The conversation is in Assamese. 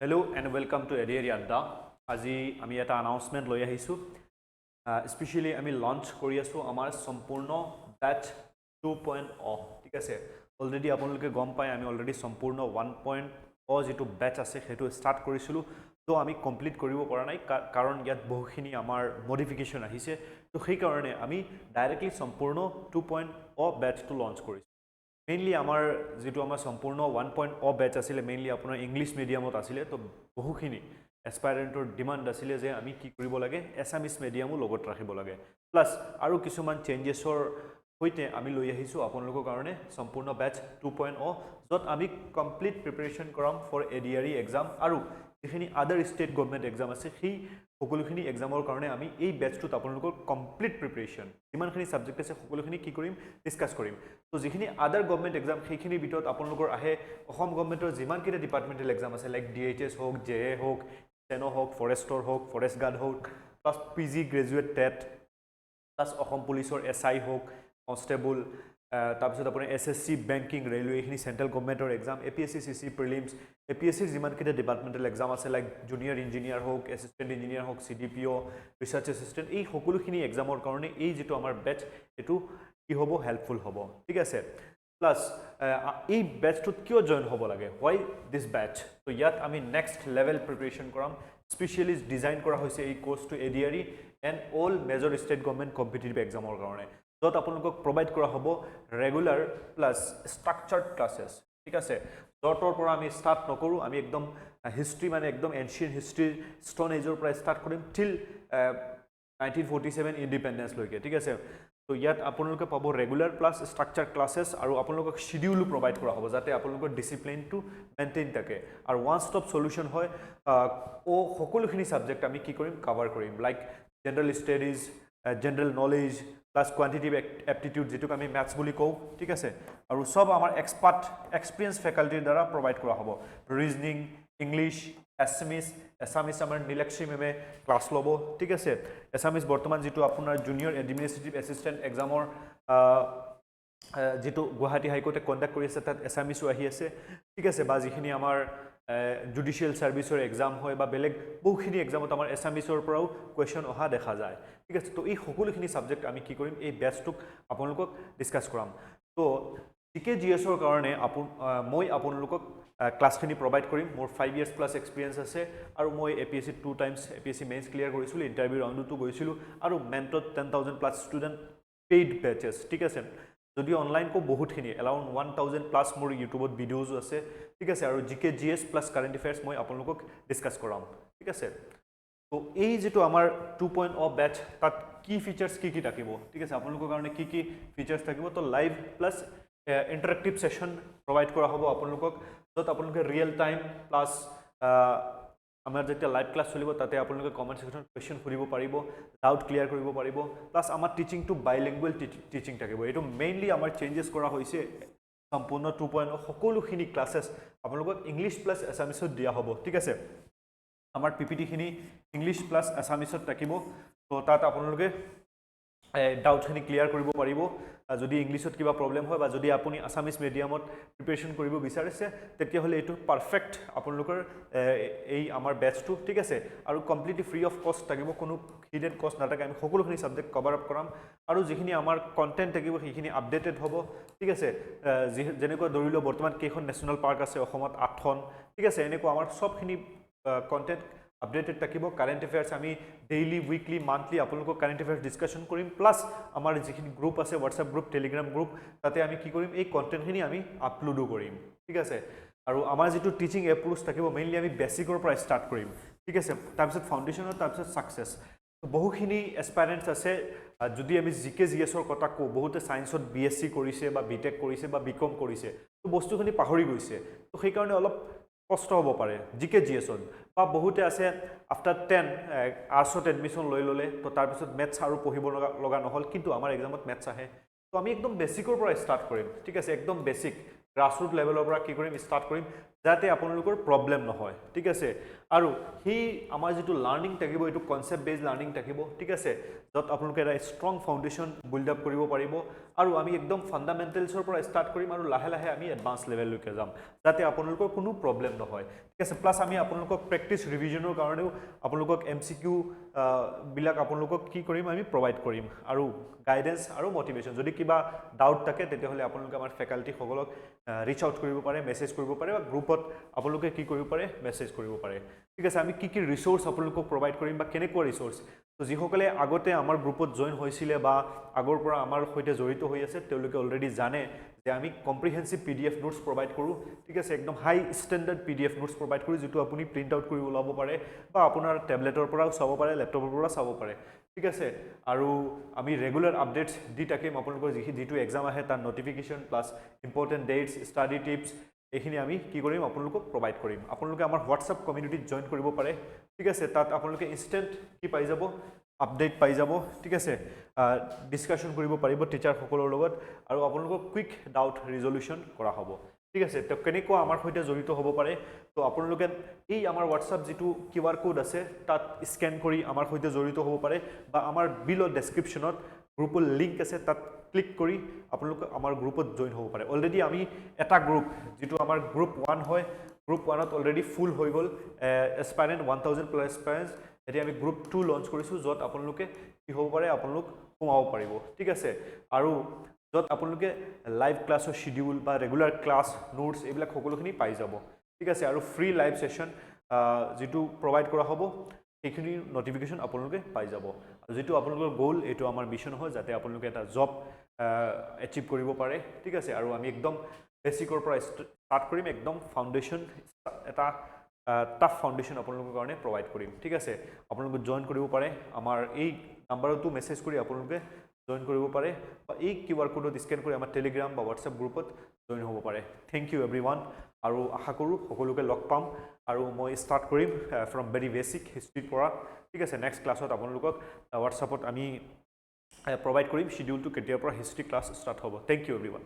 Hello and welcome to ADRE আড্ডা। আজি আমি এটা এনাউন্সমেণ্ট লৈ আহিছোঁ। স্পেচিয়েলি আমি লঞ্চ কৰি আছোঁ আমাৰ সম্পূৰ্ণ বেটছ 2.0, ঠিক আছে? অলৰেডি আপোনালোকে গম পায়, আমি অলৰেডি সম্পূৰ্ণ 1.0 যিটো বেটছ আছে সেইটো ষ্টাৰ্ট কৰিছিলোঁ। ত' আমি কমপ্লিট কৰিব পৰা নাই, কাৰণ ইয়াত বহুখিনি আমাৰ মডিফিকেশ্যন আহিছে। ত' সেইকাৰণে আমি ডাইৰেক্টলি সম্পূৰ্ণ 2.0 বেটছটো লঞ্চ কৰিছোঁ। মেইনলি আমাৰ যিটো আমাৰ সম্পূৰ্ণ 1.0 বেটছ আছিলে, মেইনলি আপোনাৰ ইংলিছ মিডিয়ামত আছিলে। তো বহুখিনি এছপাইৰেণ্টৰ ডিমাণ্ড আছিলে যে আমি কি কৰিব লাগে, এছামিছ মিডিয়ামো লগত ৰাখিব লাগে। প্লাছ আৰু কিছুমান চেঞ্জেছৰ সৈতে আমি লৈ আহিছোঁ আপোনালোকৰ কাৰণে সম্পূৰ্ণ বেটছ 2.0, য'ত আমি কমপ্লিট প্ৰিপেৰেশ্যন কৰাম ফৰ এডিআৰই এক্সাম আৰু যিখিনি আদাৰ ষ্টেট গভমেণ্ট এক্সাম আছে, সেই সকলোখিনি এক্সামৰ কাৰণে আমি এই বেটছটোত আপোনালোকৰ কমপ্লিট প্ৰিপেৰেশ্যন, যিমানখিনি ছাবজেক্ট আছে সকলোখিনি কি কৰিম, ডিছকাছ কৰিম। ত' যিখিনি আদাৰ গভমেণ্ট এক্সাম, সেইখিনিৰ ভিতৰত আপোনালোকৰ আহে অসম গভমেণ্টৰ যিমানকেইটা ডিপাৰ্টমেণ্টেল এক্সাম আছে, লাইক ডিএইচএছ হওক, জে এ হওক, ষ্টেন' হওক, ফৰেষ্টৰ হওক, ফৰেষ্ট গাৰ্ড হওক, plus PG graduate TET, plus Assam পুলিচৰ এছআই হওক, কনষ্টেবল, তাৰপিছত আপোনাৰ এছএছচি, বেংকিং, ৰেলৱে, এইখিনি চেণ্ট্ৰেল গভমেণ্টৰ exam, APSC CC prelims, এপিএছচিৰ যিমানকেইটা ডিপাৰ্টমেণ্টেল এক্সাম আছে, লাইক জুনিয়ৰ ইঞ্জিনিয়াৰ হওক, এছিষ্টেণ্ট ইঞ্জিনিয়াৰ হওক, চিডিপিঅ', ৰিচাৰ্চ এছিষ্টেণ্ট, এই সকলোখিনি এক্সামৰ কাৰণে এই যিটো আমাৰ বেটছ, এইটো কি হ'ব, হেল্পফুল হ'ব, ঠিক আছে? প্লাছ এই বেটছটোত কিয় জইন হ'ব লাগে, why this batch? ত' ইয়াত আমি নেক্সট লেভেল প্ৰিপেৰেশ্যন কৰাম। স্পেচিয়েলি ডিজাইন কৰা হৈছে এই কৰ্চটো ADRE and all major state government competitive এক্সামৰ কাৰণে, য'ত আপোনালোকক প্ৰভাইড কৰা হ'ব ৰেগুলাৰ প্লাছ ষ্ট্ৰাকচাৰ্ড ক্লাছেছ, ঠিক আছে? য'তৰ পৰা আমি ষ্টাৰ্ট নকৰোঁ, আমি একদম হিষ্ট্ৰী, মানে একদম এনচিয়েণ্ট হিষ্ট্ৰীৰ ষ্ট'ন এজৰ পৰা ষ্টাৰ্ট কৰিম till 1947 ইণ্ডিপেণ্ডেঞ্চলৈকে, ঠিক আছে? ত' ইয়াত আপোনালোকে পাব ৰেগুলাৰ প্লাছ ষ্ট্ৰাকচাৰ ক্লাছেছ আৰু আপোনালোকক শ্বিডিউলো প্ৰভাইড কৰা হ'ব, যাতে আপোনালোকৰ ডিচিপ্লিনটো মেইনটেইন থাকে আৰু ওৱান ষ্টপ চলিউশ্যন হয়। সকলোখিনি ছাবজেক্ট আমি কি কৰিম, কাভাৰ কৰিম, like general studies, general knowledge, plus quantitative aptitude, যিটোক আমি মেথছ বুলি কওঁ, ঠিক আছে? আৰু চব আমাৰ এক্সপাৰ্ট এক্সপিৰিয়েঞ্চ ফেকাল্টিৰ দ্বাৰা প্ৰভাইড কৰা হ'ব। ৰিজনিং, ইংলিছ, এছামিছ, এছামিছ আমাৰ নীলাক্ষী মেমে ক্লাছ ল'ব, ঠিক আছে? এছামিছ বৰ্তমান যিটো আপোনাৰ জুনিয়ৰ এডমিনিষ্ট্ৰেটিভ এছিষ্টেণ্ট এক্সামৰ যিটো গুৱাহাটী হাইকোৰ্টে কণ্ডাক্ট কৰি আছে, তাত এছামিছো আহি আছে, ঠিক আছে? বা যিখিনি আমাৰ জুডিচিয়েল ছাৰ্ভিচৰ এক্সাম হয় বা বেলেগ বহুখিনি এক্সামত আমাৰ এছামিছৰ পৰাও কুৱেশ্যন অহা দেখা যায়, ঠিক আছে? তো এই সকলোখিনি ছাবজেক্ট আমি কি কৰিম, এই বেটছটোক আপোনালোকক ডিছকাছ কৰাম। তো জি কে জি এছৰ কাৰণে মই আপোনালোকক ক্লাছখিনি প্ৰভাইড কৰিম। মোৰ 5 ইয়াৰ্ছ প্লাছ এক্সপিৰিয়েঞ্চ আছে আৰু মই APSC two times APSC mains clear কৰিছিলোঁ, ইণ্টাৰভিউ ৰাউণ্ডতো গৈছিলোঁ আৰু মেণ্টত 10,000 plus student paid batches, ঠিক আছে? যদি অনলাইন কওঁ, বহুতখিনি এৰাউণ্ড 1000 প্লাছ মোৰ ইউটিউবত ভিডিঅ'জো আছে, ঠিক আছে? আৰু GK GS plus current affairs মই আপোনালোকক ডিছকাছ কৰাম, ঠিক আছে? তো এই যিটো আমাৰ 2.0 বেটছ, তাত কি ফিচাৰ্ছ কি কি থাকিব, ঠিক আছে? আপোনালোকৰ কাৰণে কি কি ফিচাৰ্ছ থাকিব? তো live plus interactive session provide কৰা হ'ব আপোনালোকক, য'ত আপোনালোকে ৰিয়েল টাইম প্লাছ আমাৰ যেতিয়া লাইভ ক্লাছ চলিব, তাতে আপোনালোকে কমেণ্ট ছেকশ্যনত কুৱেশ্যন সুধিব পাৰিব, ডাউট ক্লিয়াৰ কৰিব পাৰিব। প্লাছ আমাৰ টিচিংটো বাইলেংগুৱেল টিচিং থাকিব। এইটো মেইনলি আমাৰ চেঞ্জেছ কৰা হৈছে। সম্পূৰ্ণ 2.0 সকলোখিনি ক্লাছেছ আপোনালোকক ইংলিছ প্লাছ এছামিছত দিয়া হ'ব, ঠিক আছে? আমাৰ পিপিটিখিনি ইংলিছ প্লাছ এছামিছত থাকিব। ত' তাত আপোনালোকে ডাউটখিনি ক্লিয়াৰ কৰিব পাৰিব। যদি ইংলিছত কিবা প্ৰব্লেম হয় বা যদি আপুনি আছামিছ মিডিয়ামত প্ৰিপেৰেশ্যন কৰিব বিচাৰিছে, তেতিয়াহ'লে এইটো পাৰফেক্ট আপোনালোকৰ এই আমাৰ বেটছটো, ঠিক আছে? আৰু কমপ্লিটলি ফ্ৰী অফ কষ্ট থাকিব, কোনো হিডেন কষ্ট নাথাকে। আমি সকলোখিনি ছাবজেক্ট কভাৰ আপ কৰাম আৰু যিখিনি আমাৰ কণ্টেণ্ট থাকিব সেইখিনি আপডেটেড হ'ব, ঠিক আছে? যেনেকুৱা ধৰি লওক, বৰ্তমান কেইখন নেশ্যনেল পাৰ্ক আছে অসমত? আঠখন, ঠিক আছে? এনেকুৱা আমাৰ চবখিনি কণ্টেণ্ট আপডেটেড থাকিব। কাৰেণ্ট এফেয়াৰ্ছ আমি ডেইলি, উইকলি, মান্থলি আপোনালোকক কাৰেণ্ট এফেয়াৰ্ছ ডিছকাশ্যন কৰিম। প্লাছ আমাৰ যিখিনি গ্ৰুপ আছে, হোৱাটছএপ গ্ৰুপ, টেলিগ্ৰাম গ্ৰুপ, তাতে আমি কি কৰিম, এই কণ্টেণ্টখিনি আমি আপলোডো কৰিম, ঠিক আছে? আৰু আমাৰ যিটো টিচিং এপ্ৰ'চ থাকিব, মেইনলি আমি বেচিকৰ পৰা ষ্টাৰ্ট কৰিম, ঠিক আছে? তাৰপিছত ফাউণ্ডেশ্যনত, তাৰপিছত ছাকচেছ। বহুখিনি এছপাইৰেণ্টছ আছে, যদি আমি জি কে জি এছৰ কথা কওঁ, বহুতে ছায়েন্সত বিএছচি কৰিছে বা বি টেক কৰিছে বা বি কম কৰিছে, তো বস্তুখিনি পাহৰি গৈছে। তো সেইকাৰণে অলপ কষ্ট হ'ব পাৰে জি কে জি এছত। বা বহুতে আছে আফটাৰ 10 আৰ্টছত এডমিশ্যন লৈ ল'লে, তো তাৰপিছত মেথছ আৰু পঢ়িব লগা লগা নহ'ল। কিন্তু আমাৰ এক্সামত মেথছ আহে। তো আমি একদম বেচিকৰ পৰা ষ্টাৰ্ট কৰিম, ঠিক আছে? একদম বেচিক গ্ৰাছৰুট লেভেলৰ পৰা কি কৰিম, ষ্টাৰ্ট কৰিম, যাতে আপোনালোকৰ প্ৰব্লেম নহয়, ঠিক আছে? আৰু সেই আমাৰ যিটো লাৰ্ণিং থাকিব, এইটো কনচেপ্ট বেছড লাৰ্ণিং থাকিব, ঠিক আছে, য'ত আপোনালোকে এটা ষ্ট্ৰং ফাউণ্ডেশ্যন বিল্ড আপ কৰিব পাৰিব। আৰু আমি একদম ফাণ্ডামেণ্টেলছৰ পৰা ষ্টাৰ্ট কৰিম আৰু লাহে লাহে আমি এডভান্স লেভেললৈকে যাম, যাতে আপোনালোকৰ কোনো প্ৰব্লেম নহয়, ঠিক আছে? প্লাছ আমি আপোনালোকক প্ৰেক্টিছ ৰিভিজনৰ কাৰণেও আপোনালোকক এমচিকিউ বিলাক আপোনালোকক কি কৰিম, আমি প্ৰভাইড কৰিম। আৰু গাইডেঞ্চ আৰু মটিভেশ্যন, যদি কিবা ডাউট থাকে, তেতিয়াহ'লে আপোনালোকে আমাৰ ফেকাল্টিসকলক ৰিচ আউট কৰিব পাৰে, মেছেজ কৰিব পাৰে বা গ্ৰুপত আপোনালোকে কি কৰিব পাৰে, মেছেজ কৰিব পাৰে, ঠিক আছে? আমি কি কি ৰিচ'ৰ্চ আপোনালোকক প্ৰভাইড কৰিম বা কেনেকুৱা ৰিচ'ৰ্চ? তো যিসকলে আগতে আমাৰ গ্ৰুপত জইন হৈছিলে বা আগৰ পৰা আমাৰ সৈতে জড়িত হৈ আছে, তেওঁলোকে অলৰেডি জানে যে আমি comprehensive PDF notes provide কৰোঁ, ঠিক আছে? একদম হাই ষ্টেণ্ডাৰ্ড পিডিএফ নোটছ প্ৰভাইড কৰোঁ, যিটো আপুনি প্ৰিণ্ট আউট কৰি ওলাব পাৰে বা আপোনাৰ টেবলেটৰ পৰাও চাব পাৰে, লেপটপৰ পৰা চাব পাৰে, ঠিক আছে? আৰু আমি ৰেগুলাৰ আপডেটছ দি থাকিম। আপোনালোকৰ যিটো এক্সাম আহে, তাৰ notification plus important dates, study tips, এইখিনি আমি কি কৰিম, আপোনালোকক প্ৰভাইড কৰিম। আপোনালোকে আমাৰ হোৱাটছআপ কমিউনিটিত জইন কৰিব পাৰে, ঠিক আছে? তাত আপোনালোকে ইনষ্টেণ্ট কি পাই যাব, আপডেট পাই যাব, ঠিক আছে? ডিছকাশ্যন কৰিব পাৰিব টিচাৰসকলৰ লগত আৰু আপোনালোকক কুইক ডাউট ৰিজলিউশ্যন কৰা হ'ব, ঠিক আছে? তো কেনেকুৱা আমাৰ সৈতে জড়িত হ'ব পাৰে? তো আপোনালোকে এই আমাৰ হোৱাটছআপ যিটো কিউআৰ কোড আছে, তাত স্কেন কৰি আমাৰ সৈতে জড়িত হ'ব পাৰে বা আমাৰ বিল' ডেছক্ৰিপশ্যনত গ্ৰুপৰ লিংক আছে, তাত ক্লিক কৰি আপোনালোকে আমাৰ গ্ৰুপত জইন হ'ব পাৰে। অলৰেডি আমি এটা গ্ৰুপ, যিটো আমাৰ গ্ৰুপ ওৱান হয়, গ্ৰুপ ওৱানত অলৰেডি ফুল হৈ গ'ল এছপাইৰেণ্ট, 1000 প্লাছ এছপাইৰেণ্টছ। এতিয়া আমি গ্ৰুপ টু লঞ্চ কৰিছোঁ, য'ত আপোনালোকে কি হ'ব পাৰে, আপোনালোক সোমাব পাৰিব, ঠিক আছে? আৰু য'ত আপোনালোকে লাইভ ক্লাছৰ শ্বিডিউল বা ৰেগুলাৰ ক্লাছ নোটছ, এইবিলাক সকলোখিনি পাই যাব, ঠিক আছে? আৰু ফ্ৰী লাইভ ছেশ্যন যিটো প্ৰভাইড কৰা হ'ব, সেইখিনি নটিফিকেশ্যন আপোনালোকে পাই যাব। আৰু যিটো আপোনালোকৰ গ'ল, এইটো আমাৰ মিছন হয়, যাতে আপোনালোকে এটা জব এচিভ কৰিব পাৰে, ঠিক আছে? আৰু আমি একদম বেচিকৰ পৰা ষ্টাৰ্ট কৰিম, একদম ফাউণ্ডেশ্যন, এটা টাফ ফাউণ্ডেশ্যন আপোনালোকৰ কাৰণে প্ৰভাইড কৰিম, ঠিক আছে? আপোনালোকে জইন কৰিব পাৰে। আমাৰ এই নাম্বাৰতো মেছেজ কৰি আপোনালোকে জইন কৰিব পাৰে বা এই কিউআৰ কোডত স্কেন কৰি আমাৰ টেলিগ্ৰাম বা হোৱাটছএপ গ্ৰুপত জইন হ'ব পাৰে। Thank you every one আৰু আশা কৰোঁ সকলোকে লগ পাম। আৰু মই ষ্টাৰ্ট কৰিম ফ্ৰম ভেৰি বেচিক হিষ্ট্ৰীৰ পৰা, ঠিক আছে? নেক্সট ক্লাছত আপোনালোকক হোৱাটছএপত আমি প্ৰভাইড কৰিম শ্বিডিউলটো, কেতিয়াৰ পৰা হিষ্ট্ৰী ক্লাছ ষ্টাৰ্ট হ'ব। Thank you every one.